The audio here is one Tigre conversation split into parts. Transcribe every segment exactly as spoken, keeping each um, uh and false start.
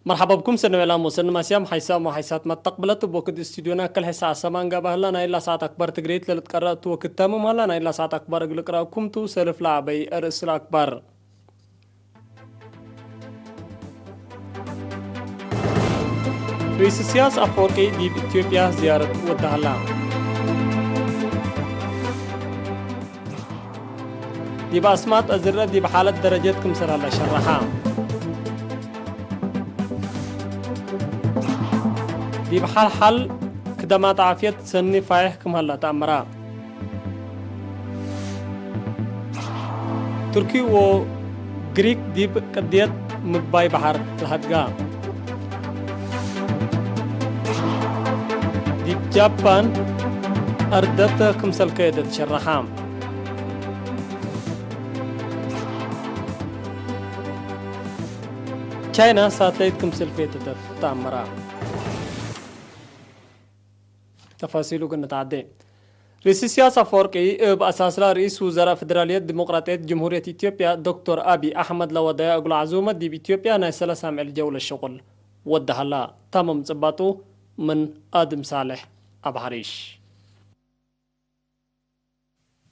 መርሐባ ብኩም ሰኒ ዕላም ወሰኒ ማስያም ሓይሳም ወሓይሳት መተቅብለት እብ ወክድ ስቱድዮና ክል ሕሳ አሰማን ጋባ ህላ። ናይ እላ ሰዓት አክባር ትግሬት ለልትቀረእ እቱ ወክድ ታምም ሀላ። ናይ እላ ሰዓት አክባር እግል ቅረአኩም ቱ ሰልፍ ለአበይ ርእስ ለአክባር። ርኢስ እስያስ አፈወርቂ ዲብ ኢትዮጵያ ዝያረት ወደ ሀላ። ዲብ አስማጥ አዝረ ዲብ ሓለት ደረጀት ክምሰል ሀላ ሸረሓ። ዲብ ሓል-ሓል ክደማት ዓፍየት ሰኒ ፋይሕ ክም ሀላ ተአመራ። ቱርኪ ወግሪክ ዲብ ቅድየት ምግባይ በሐር ለሀድጋ። ዲብ ጃፓን አርደት ክምሰል ከየደት ሸረሓ። ቻይና ሳትላይት ክምሰል ፌተተት ተአመራ። ተፋሲሉ ግን ንትዓዴ። ርኢስ እስያስ አፈወርቂ እብ አሳስላ ርኢስ ውዘራእ ፈደራልየት ዲሞቅራጥየት ጅምሁርየት ኢትዮጵያ ዶክተር አቢ አሕመድ ለወደያ እግሉ ዐዙመት ዲብ ኢትዮጵያ ናይ ሰለስ አምዕል ጀውለት ሽቁል ወደ ሀላ። ታምም ጽባጡ ምን አድም ሳልሕ አብሐሪሽ።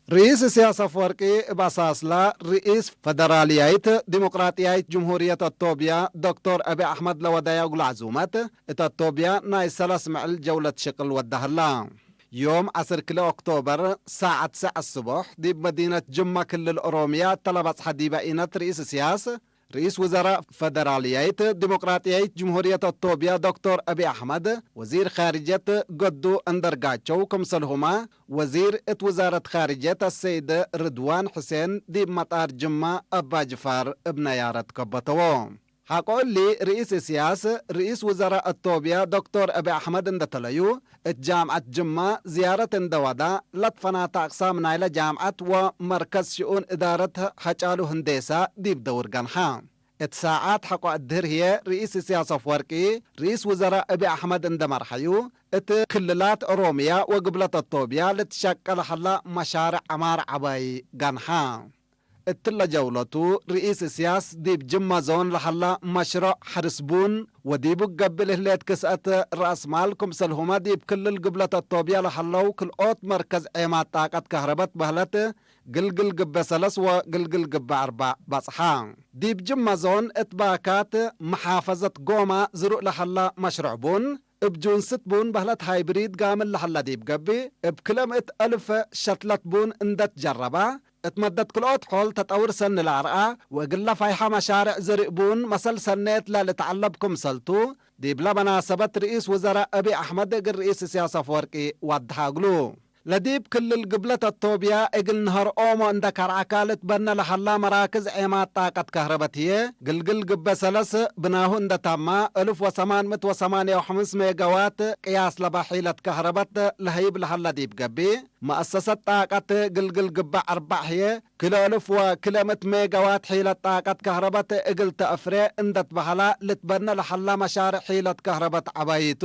ርኢስ እስያስ አፈወርቂ እብ አሳስላ ርኢስ ፈደራልያይት ዲሞቅራጥያይት ጅምሁርየት አቶብያ ዶክተር አቢ አሕመድ ለወደያ እግሉ ዐዙመት እት አቶብያ ናይ ሰለስ ምዕል ጀውለት ሽቅል ወደ ሀላ። ዮም ዐስር ክልኤ ኦክቶበር ሳዐት ሰዕ አስቦሕ ዲብ መዲነት ጅማ ክልል ኦሮምያ እተ ለበጽሐ ዲበ ኢነት ርኢስ እስያስ፣ ርኢስ ውዘራእ ፈደራልያይት ዲሞቅራጥያይት ጅምሁርየት አቶብያ ዶክተር አቢ አሕመድ፣ ወዚር ካርጀት ገዱ አንደርጋቸው ክምሰልሁመ ወዚር እት ውዛረት ካርጀት አሰይድ ርድዋን ሕሴን ዲብ መጣር ጅማ አባጅፋር እብ ነያረት ከበተዎ። ሐቆ እሊ፣ ርኢስ እስያስ፣ ርኢስ ውዘራእ አቶብያ ዶክተር አቢ አሕመድ እንደ ተለዩ፣ እት ጃምዐት ጅማ ዝያረት እንደ ወዳ፣ ለትፈናተ አቅሳም ናይለ ጃምዐት ወመርከዝ ሽኡን እዳረት ሐጫሉ ህንዴሳ ዲብ ደውር ገንሐ። እት ሳዓት ሐቆ አድህር ህዬ፣ ርኢስ እስያስ አፍወርቂ፣ ርኢስ ውዘራእ አቢ አሕመድ እንደ መርሐዩ፣ እት ክልላት ኦሮምያ ወግብለት አቶብያ ልትሸቀል ሀላ መሻርዕ ዐማር ዐባይ ገንሐ። እትለ ጀውለቱ፣ ርኢስ እስያስ ዲብ ጅማ ዞን ለሀላ መሽሮዕ ሐርስ ቡን ወዲቡ ገብእ ለህሌት ክስአት ረአስ ማል፣ ክምሰልሁመ ዲብ ክልል ግብለት አቶብያ ለሀለው ክልኦት መርከዝ ዔማት ጣቀት ከህረበት በህለት ግልግል ግበ ሰለስ ወግልግል ግበ አርበዕ በጽሐ። ዲብ ጅማ ዞን እት ባካት መሓፈዘት ጎማ ዝሩእ ለሀላ መሽሮዕ ቡን፣ እብ ጁንስት ቡን በህለት ሃይብሪድ ጋምል ለሀላ ዲብ ገብእ፣ እብ ክለ ምእት አልፍ ሸትለት ቡን እንደ ትጀረበ፣ እት መደት ክልኦት ሖል ተጠውር ሰኒ ለአርአ፣ ወእግለ ፋይሐ መሻርዕ ዝርእ ቡን መሰል ሰኔት ለልትዐለብ ክምሰልቱ፣ ዲብለ መናሰበት ርኢስ ውዘራእ አቢ አሕመድ እግል ርኢስ እስያስ አፍወርቂ ወድሐ እግሉ። ለዲብ ክልል ግብለት አቶብያ እግል ነሀር ኦሞ እንደ ከርዐካ ልትበነ ለሀላ መራክዝ ዔማት ጣቀት ከህረበት ህዬ፣ ግልግል ግበ ሰለስ ብናሁ እንደ ታማ፣ እልፍ ወሰማን ምእት ወሰማንየ ወሐምስ ሜጋዋት ቅያስ ለበ ሒለት ከህረበት ለሀይብ ለሀለ ዲብ ገብእ፣ መአሰሰት ጣቀት ግልግል ግበ አርበዕ ህዬ፣ ክልኤ እልፍ ወክልኤ ምእት ሜጋዋት ሒለት ጣቀት ከህረበት እግል ተአፍሬ እንደ ትበሀላ ልትበነ ለሀላ መሻርዕ ሒለት ከህረበት ዐባይቱ።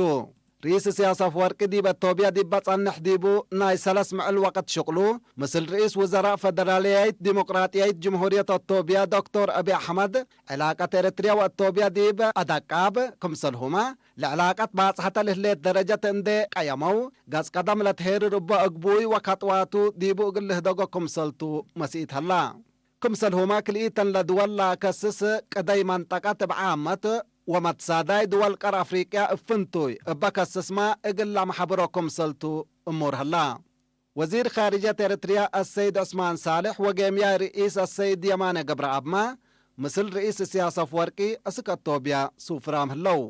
ርኢስ እስያስ አፍወርቂ ዲብ አቶብያ ዲበ ጸንሕ ዲቡ ናይ ሰለስ ምዕል ወቅት ሽቅሉ፣ ምስል ርኢስ ውዘራእ ፈደራልያይት ዲሞቅራጥያይት ጅምሁርየት አቶብያ ዶክተር አቢ አሕመድ፣ ዕላቀት ኤረትርያ ወአቶብያ ዲብ አዳቃብ ክምሰልሁመ፣ ለዕላቀት ባጽሐተ ለህሌት ደረጀት እንዴ ቀየመው፣ ገጽ ቀደም ለትሄርር እበ አግቡይ ወከጥዋቱ ዲቡ እግል ልህደጎ ክምሰልቱ መስኢት ሀላ። ክምሰልሁመ ክልኢተን ለድወል ለአከስስ ቅደይ መንጠቀት እብ ዓመት ወመትሳዳይ ድወል ቀር አፍሪቅያ እብ ፍንቱይ እበ ከስስመ እግል ለአምሐብሮ ክምሰልቱ እሙር ሀላ። ወዚር ካርጀት ኤረትርያ አሰይድ ዑስማን ሳልሕ ወጌምያይ ርኢስ አሰይድ የማነ ገብረአብመ ምስል ርኢስ እስያስ አፍወርቂ አስክ አቶብያ ሱፍራም ህለው።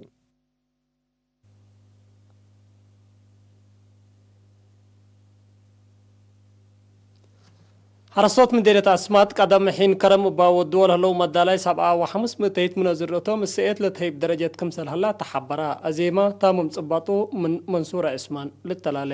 ሐረስቶት ምዴርየት አስማጥ ቀደም ሒን ከረም እባ ወድዎ ለህለው መዳላይ ሰብዓ ወሐምስ ምእተይት ምነ ዝርኦቶም እሰኤት ለተህይብ ደረጀት ክምሰል ሀላ ተሐበራ። አዜመ ታምም ጽባጡ ምን መንሱረ ዑስማን ልተላሌ።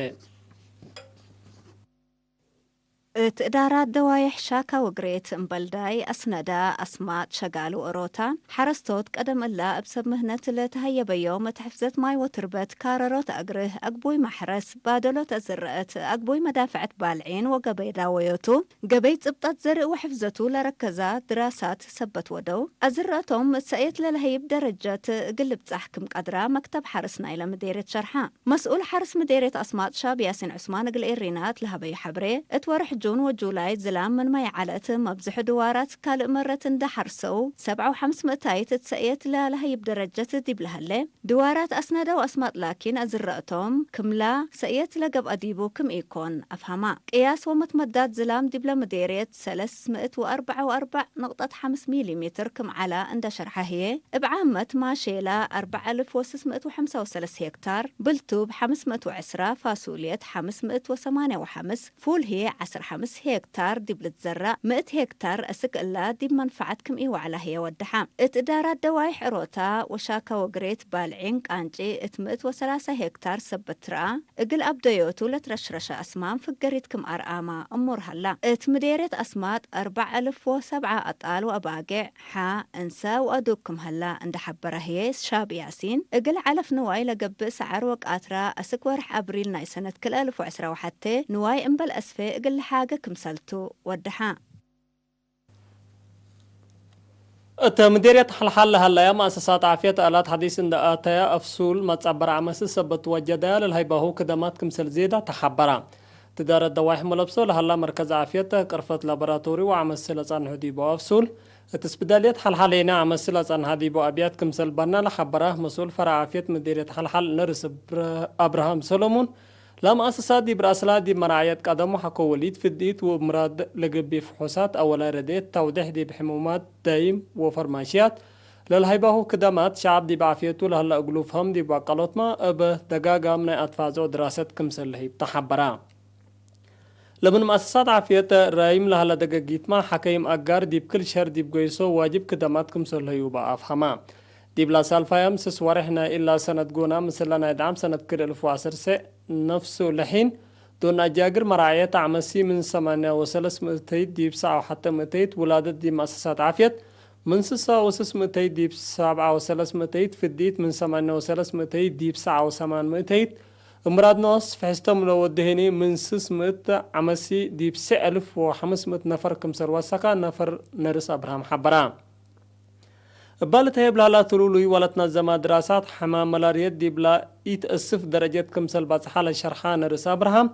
እት እዳራት ደዋይሕ ሻካ ወግሬት እምበልዳይ አስነዳ አስማጥ ሸጋሉ ኦሮታ፣ ሐረስቶት ቀደም እላ እብ ሰብ ምህነት ለተሀየበዮም እት ሕፍዘት ማይ ወትርበት ካረሮት አግርህ፣ አግቡይ ማሕረስ፣ ባደሎት አዝረአት፣ አግቡይ መዳፍዐት ባልዒን ወገበይ ዳወዮቱ፣ ገበይ ጽብጠት ዘርእ ወሕፍዘቱ ለረከዛ ድራሳት ሰበት ወደው፣ አዝረአቶም እት ሰእየት ለለሀይብ ደረጀት እግል ልብጻሕ ክም ቀድራ መክተብ ሐርስ ናይለ ምዴርየት ሸርሐ። መስኡል ሐርስ ምዴርየት አስማጥ ሻብ ያሲን ዑስማን እግል ኤሪና እት ለሀበዩ ሐብሬ፣ እት ወርሕ ጁን ወጁላይ ዝላም ምን ማይ ዐለት መብዝሑ ድዋራት ካልእ መረት እንደ ሐርሰው፣ ሰብዓ ወሐምስ ምእታይት እት ሰእየት ለለሀይብ ደረጀት ዲብ ለሀለ፣ ድዋራት አስነደው አስማጥ ላኪን አዝረአቶም ክምላ ሰእየት ለገብአ ዲቡ ክም ኢኮን አፍሀማ። ቅያስ ወመትመዳት ዝላም ዲብለ ምዴርየት ሰለስ ምእት ወአርበዕ ወአርበዕ ንቅጠት ሐምስ ሚሊ ሜትር ክም ዐላ እንደ ሸርሐ ህዬ፣ እብ ዓመት ማሼላ አርበዕ አልፍ ወስስ ምእት ወሐምሳ ወሰለስ ሄክታር፣ ብልቱብ ሐምስ ምእት ወዕስራ፣ ፋሱልየት ሐምስ ምእት ወሰማንያ ወሐምስ፣ ፉል ህዬ ዐስር ሐምስ ሄክታር ዲብ ልትዘራእ፣ ምእት ሄክታር እስክ እላ ዲብ መንፈዐት ክም ኢወዐላ ህዬ ወደሐ። እት እዳራት ደዋይሕ ዕሮታ ወሻካ ወግሬት ባልዒን ቃንጪ እት ምእት ወሰላሳ ሄክታር ሰበት ትረአ፣ እግል አብደዮቱ ለትረሽረሸ አስማም ፍገሪት ክም አርአማ እሙር ሀላ። እት ምዴርየት አስማጥ አርበዕ አልፍ ወሰብዓ አጣል ወአባጌዕ፣ ሐ፣ እንሰ ወአዱግ ክም ሀላ እንደ ሐበረ ህዬ ሻብ ያሲን፣ እግል ዐለፍ ንዋይ ለገብእ ሰዐር ወቃትራ አስክ ወርሕ አብሪል ናይ ሰነት ክልኤ አልፍ ወዕስራ ወሐቴ ንዋይ እምበል አስፌ እግል ለሓገ ክምሰልቱ ወደሐ። እተ ምዴርየት ሐልሐል ለሀለያ መአሰሳት ዓፍየት አላት ሐዲስ እንደ አተያ አፍሱል መጸበረ ዐመሲ ሰበት ወጀደያ ለልሀይባሁ ክደማት ክምሰል ዜዳ ተሐበራ። ትዳረት ደዋይሕ መለብሶ ለሀላ መርከዝ ዓፍየት ቅርፈት ላቦራቶሪ ወዐመሲ ለጸንሑ ዲቡ አፍሱል፣ እት ስፒዳልየት ሐልሐሌነ ዐመሲ ለጸንሐ ዲቡ አብያት ክምሰል በና ለሐበራ መስኡል ፈረዕ ዓፍየት ምዴርየት ሐልሐል ነርስ እብረ-፣ አብርሃም ሰሎሙን፣ ለመአሰሳት ዲብ ረአስላ ዲብ መራዕየት ቀደም ወሐቆ ወሊድ ፍድኢት ወእብ ምራድ ለገብእ ፍሑሳት አወላይ ረድኤት፣ ተውዴሕ ዲብ ሕሙማት ዳይም ወፈርማሽያት ለልሀይባሁ ክደማት፣ ሸዐብ ዲብ ዓፍየቱ ለሀለ እግሉ ፈህም ዲብ አቃሎትመ እብ ደጋጋም ናይ አትፋዝዖ ድራሰት ክምሰል ለህይብ ተሐበራ። ለምን መአሰሳት ዓፍየት ራይም ለሀለ ደገጊትመ፣ ሐከይም አጋር ዲብ ክል ሸር ዲብ ገይሶ ዋጅብ ክደማት ክምሰል ለህዩበ አፍሀማ። ዲብላ ሳልፋያም ስስ ወሬሕ ናይ እላ ሰነት ጎና፣ ምስለ ናይ ደዓም ሰነት ክልኤ እልፍ ወዐሰርተ ነፍሱ ለሒን፣ ዶን አጃግር መራዕየት ዐመሲ ምን ሰማንያ ወሰለስ ምእተይት ዲብ ሰብዓ ወሐተ ምእተይት፣ ውላደት ዲብ መአሰሳት ዓፍየት ምን ስሳ ወስስ ምእተይት ዲብ ሰብዓ ወሰለስ ምእተይት፣ ፍድኢት ምን ሰማንያ ወሰለስ ምእተይት ዲብ ሰብዓ ወሰማን ምእተይት፣ እምራድ ኖስ ፍሕስቶም ለወድህኒ ምን ስስ ምእት ዐመሲ ዲብ ስዕ እልፍ ወሐምስ ምእት ነፈር ክምሰል ወሰካ ነፈር ነርስ አብርሃም ሐበራ። እባ ልትሀየብ ለሀላ ትሉሉይ ወለትናዘማ ድራሳት፣ ሐማም መላርየት ዲብላ ኢትአስፍ ደረጀት ክምሰል ባጽሓ ለሸርሓ ነርስ አብርሃም፣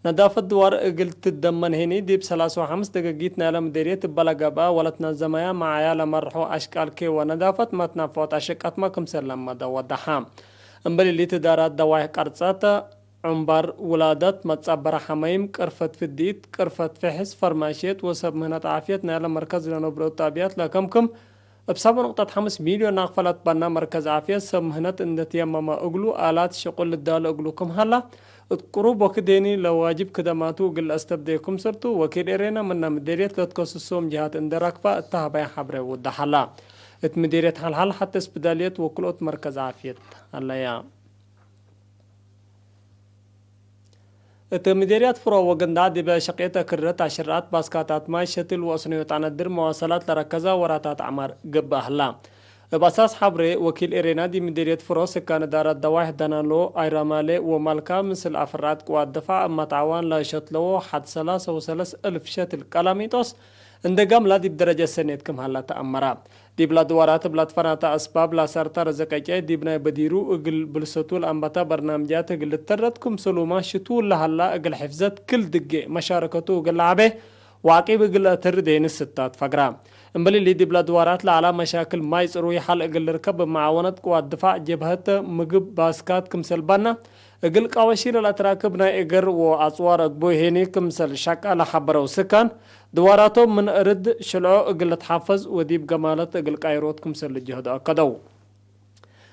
ነዳፈት ድዋር እግል ትደመን ህኒ፣ ዲብ ሰላስ ወሐምስ ደገጊት ናይለ ምዴርየት እበ ለገብአ ወለትናዘመያ መዓያ ለመርሖ አሽቃል ኬ ወነዳፈት መትናፈዖት አሸቀትመ ክምሰል ለመደ ወደሐ። እምበል እሊ፣ ትዳራት ደዋይሕ ቀርጸት፣ ዑንባር ውላደት፣ መትጸበረ ሐመይም፣ ቅርፈት ፍዲት፣ ቅርፈት ፍሕስ፣ ፈርማሽየት ወሰብ ምህነት ዓፍየት ናይለ መርከዝ ለነብሮ ጣብያት ለከምክም፣ እብ ሰብዕ ንቅጠት ሐምስ ሚልዮን ናቅፈ ለትበና መርከዝ ዓፍየት፣ ሰብ ምህነት እንዴ ትየመመ እግሉ፣ አላት ሽቁል ልዳለ እግሉ ክም ሀላ፣ እት ቅሩብ ወክድ ሄኒ ለዋጅብ ክደማቱ እግል ለአስተብዴ ክምሰልቱ፣ ወኪል ኤሬና ምነ ምዴርየት ለትከስሶም ጅሃት እንዴ ረክባ እተ ሀበያ ሐብሬ ውዳ ሀላ። እት ምዴርየት ሐልሐል ሐቴ ስፒዳልየት ወክልኦት መርከዝ ዓፍየት ሀለያ። እት ምዴርያት ፍሮ ወገንዳ ዲበ ሸቄተ ክርረት አሽራት ባስካታት ማይ ሸትል ወአስነዮት አነድር መዋሰላት ለረከዛ ወራታት ዐማር ገብአ ህላ። እብ አሳስ ሐብሬ ወኪል ኤሬና ዲብ ምዴርየት ፍሮ ስካን እዳረት ደዋይሕ ደናሎ፣ አይራማሌ ወማልካ ምስል አፍራድ ቅዋት ድፋዕ እብ መትዓዋን ለሸትለዎ ሐድ ሰላሰ ወሰለስ እልፍ ሸትል ቀላሚጦስ እንደ ጋምላ ዲብ ደረጀት ሰኔት ክም ሀላ ተአመረ። ዲብላ ድዋራት እብ ለትፈናተ አስባብ ለአሰርተ ረዘቀጨ ዲብ ናይ በዲሩ እግል ብልሰቱ ለአንበተ በርናምጃት እግል ልተረት ክምሰሉመ ሽቱ ለሀላ እግል ሕፍዘት ክል ድጌ መሻረከቱ እግል ለዐቤ ወዐቂብ እግል ለአተርዴ ንስታት ፈግራ። እምበል እሊ ዲብላ ድዋራት ለዐላ መሻክል ማይ ጽሩይ ሐል እግል ልርከብ እብ መዓወነት ቅዋት ድፋዕ ጀብሀት ምግብ ባስካት ክምሰል ባና እግል ቃወሺ ለለአትራክብ ናይ እገር ወአጽዋር አግቡይ ሄኒ ክምሰል ሸቀ ለሐበረው ስካን፣ ድዋራቶም ምን እርድ ሽልዖ እግል ልትሐፈዝ ወዲብ ገማለት እግል ቃይሮት ክምሰል ልጅህዶ አከደው።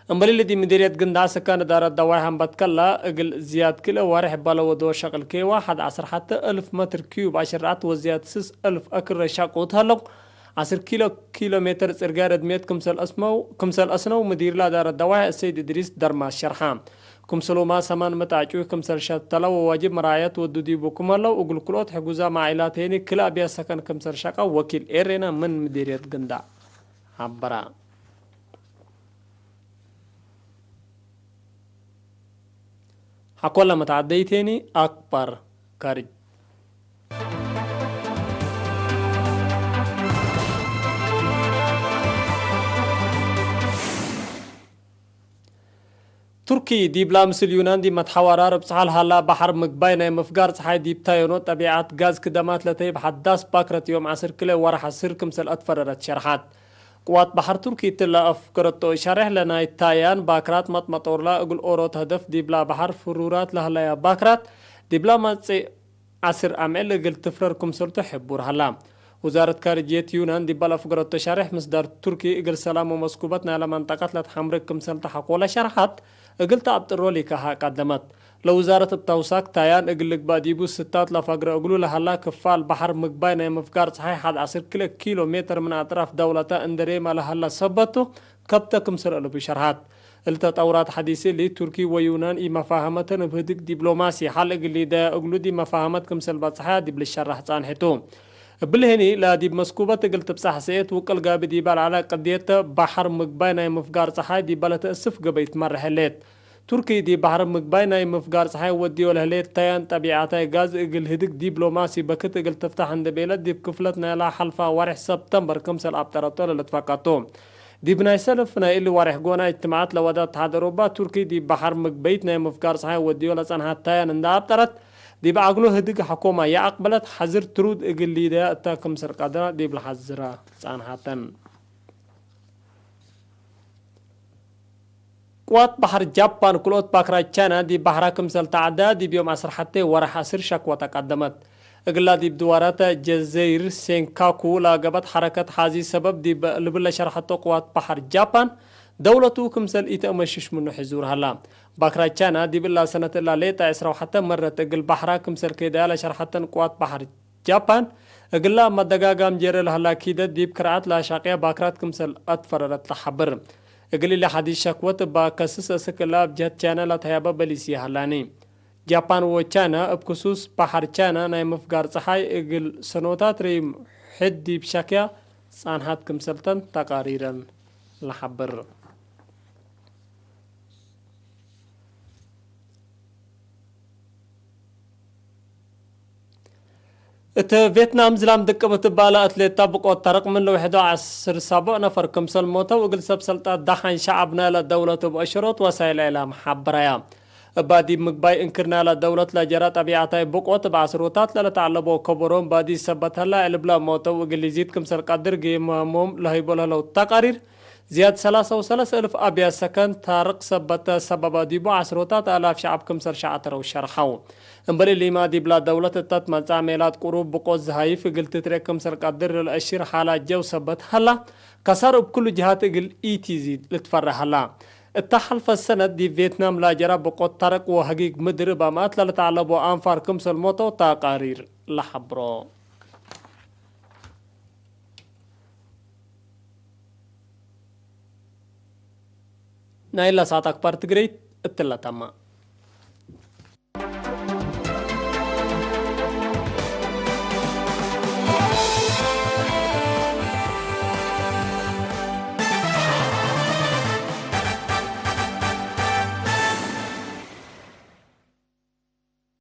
እምበል እሊ ዲብ ምዲርየት ግንዳዕ ስካን እዳረት ደዋይሕ አንበት ከላ፣ እግል ዝያድ ክልኤ ዋሬሕ እባለ ወዶር ሸቅል ኬዋ ሐድ ዐስር ሐተ እልፍ መትር ኪዩብ አሽርዓት ወዝያድ ስስ እልፍ አክረ ሻቁት ሀለው። ዐስር ኪሎ፣ ኪሎ ሜትር ጽርግያ ረድምየት ክምሰል አስመው፣ ክምሰል አስነው ምዲር ለአዳረት ደዋሂ አሰይድ እድሪስ ደርማስ ሸርሐ። ክምሰሉማ ሰማን መጣዕጩ ክምሰል ሸተለ ወዋጅብ መራዐየት ወዱ ዲቡ ክም ሀለው፣ እግል ክልኦት ሕጉዛም ዓኢላት ሄኒ ክልአብያት ሰከን ክምሰል ሸቀው ወኪል ኤሬና ምን ምዲርየት ግንዳዕ ሐበረ። ሐቆለ መትዓደይቴኒ አክባር ካርጅ። ቱርኪ ዲብላ ምስል ዩናን ዲብ መትሐዋራር እብ ጸሓል ሀላ በሐር ምግባይ ናይ ምፍጋር ጸሓይ ዲብ ታየኖ ጠቢዐት ጋዝ ክደማት ለተይብ ሐዳስ ባክረት ዮም ዐስር ክለ ወርሐ ስር ክምሰል አትፈረረት ሸርሐት። ቅዋት በሐር ቱርኪ እትለ አፍገረቶ ሸሬሕ ለናይ ታያን ባክራት መጥመጦርላ እግል ኦሮት ህደፍ ዲብላ በሐር ፍሩራት ለህለያ ባክራት ዲብላ መጽእ ዐስር አምዕል እግል ትፍረር ክምሰልቱ ሕቡር ሀላ። ውዛረት ካርጅየት ዩናን ዲብ ለአፍገረቶ ሸሬሕ ምስዳር ቱርኪ እግል ሰላም ወመስኩበት ናይለ መንጠቀት ለትሐምርግ ክምሰልተ ሐቆለ ሸርሐት እግል ተአብጥሮ ሊካሃ ቀደመት። ለውዛረት እብ ተውሳክ ታያን እግል ልግባእ ዲቡ ስታት ለፈግረ እግሉ ለሀላ ክፋል በሐር ምግባይ ናይ ምፍጋር ጸሓይ ሐድ ዐስር ክለ ኪሎ ሜትር ምን አጥራፍ ደውለተ እንደ ሬማ ለሀላ ሰበቱ ከብተ ክምሰል አለቡ ሸርሐት። እሊ ተጠውራት ሐዲስ እሊ ቱርኪ ወዩናን ኢመፋሀመተን እብ ህድግ ዲብሎማሲ ሐል እግል ሊደያ እግሉ ዲብ መፋሀመት ክምሰል በጽሐያ ዲብ ልሸራሕ ጻንሕቱ። እብሊ ህኒ ለዲብ መስኩበት እግል ትብጻሕ ሰኤት ውቅል ጋቢ ዲበ ለዐለ ቅድየት በሐር ምግባይ ናይ ምፍጋር ጸሓይ ዲበ ለተአስፍ ገበይ ትመርሕ ህሌት። ቱርኪ ዲብ በሐር ምግባይ ናይ ምፍጋር ጸሓይ ወድዮ ለህሌት ታያን ጠቢዓታይ ጋዝ እግል ህድግ ዲብሎማሲ በክት እግል ትፍታሕ እንዴ ቤለት ዲብ ክፍለት ናይላ ሐልፋ ወሬሕ ሰብተምበር ክምሰል አብጠረቶ ለልትፈቀቱ። ዲብ ናይ ሰልፍ ናይ እሊ ወሬሕ ጎና እጅትማዓት ለወዳት ተሓት አውሮባ ቱርኪ ዲብ በሐር ምግበይት ናይ ምፍጋር ጸሓይ ወድዮ ለጸንሐት ታያን እንዴ አብጠረት ዲብ አግሎ ህድግ ሐኮማ የአቅበለት ሐዝር ትሩድ እግል ሊደያ እተ ክምሰል ቀድራ ዲብ ለሐዝራ ጸንሐተን። ቅዋት በሐር ጃፓን ክልኦት ባክራት ቻይና ዲብ በሐራ ክምሰል ተዐዳ ዲብ ዮም ዐስር ሐቴ ወርሕ ዐስር ሸክወተ ቀደመት። እግላ ዲብ ድዋራት ጀዘይር ሴንካኩ ለገብአት ሐረከት ሐዚ ሰበብ ዲብ ልብል ለሸርሐቶ ቅዋት በሐር ጃፓን፣ ደውለቱ ክምሰል ኢተአመሽሽ ምኑ ሕዙር ሀላ። ባክራት ቻይና ዲብ እላ ሰነት እላ ሌጠ ዕስራ ወሐተ መረት እግል በሐራ ክምሰል ኬደያ ለሸርሐተን ቅዋት በሐር ጃፓን፣ እግላ መደጋጋም ጀረ ለህላ ኪደት ዲብ ክርዓት ለአሻቅያ ባክራት ክምሰል አትፈረረት ለሐብር። እግል እሊ ሐዲስ ሸክወት እባ ከስስ እስክ እላ እብ ጀህት ቻይና ለተህያበ በሊስ ይሀላኒ። ጃፓን ወቻይና እብ ክሱስ በሐር ቻይና ናይ ምፍጋር ጸሓይ እግል ሰኖታት ርኢም ሕድ ዲብ ሸክያ ጻንሐት ክምሰልተን ተቃሪረን ለሐብር። እት ቬትናም ዝላም ድቅብ እት ባለ አትሌት ጣብቆት ታርቅ ምን ለውሕዶ ዐስር ሳቡዕ ነፈር ክምሰል ሞተው እግል ሰብ ሰልጣት ደሓን ሸዐብ ናይለ ደውለት እብ አሸሮት ወሳይል እዕላም ሐበረያ። እባ ዲብ ምግባይ እንክር ናይለ ደውለት ለጀረ ጠቢዓታይ ብቆት እብ ዐስሮታት ለለተዐለቦ ከበሮም ባዲ ሰበት ሀላ እልብለ ሞተው እግል ይዚድ ክምሰል ቀድር ግይማሞም ለሀይቦ ለህለው ተቃሪር ዝያድ ሰላሳ ወሰለስ እልፍ አብያት ሰከን ታርቅ ሰበተ ሰበበ ዲቡ ዐስሮታት አላፍ ሸዐብ ክምሰል ሸዐተረው ሸርሐው። እምበል እሊማ ዲብላ ደውለት እተ ትመጽአ ሜላት ቅሩብ ብቆት ዘሃይፍ እግል ትትርኤ ክምሰል ቀድር ለለአሽር ሓላት ጀው ሰበት ሀላ፣ ከሳር እብ ክሉ ጅሃት እግል ኢቲዚድ ልትፈረ ሀላ። እተ ሐልፈ ሰነት ዲብ ቬትናም ላጀራ ብቆት ታርቅ ወሀጊግ ምድር እብ አምአት ለልትዐለቦ አንፋር ክምሰል ሞተው ተቃሪር ለሐብሮ። ናይላ ሰዓት አክባር ትግረይት እትለ ተማ።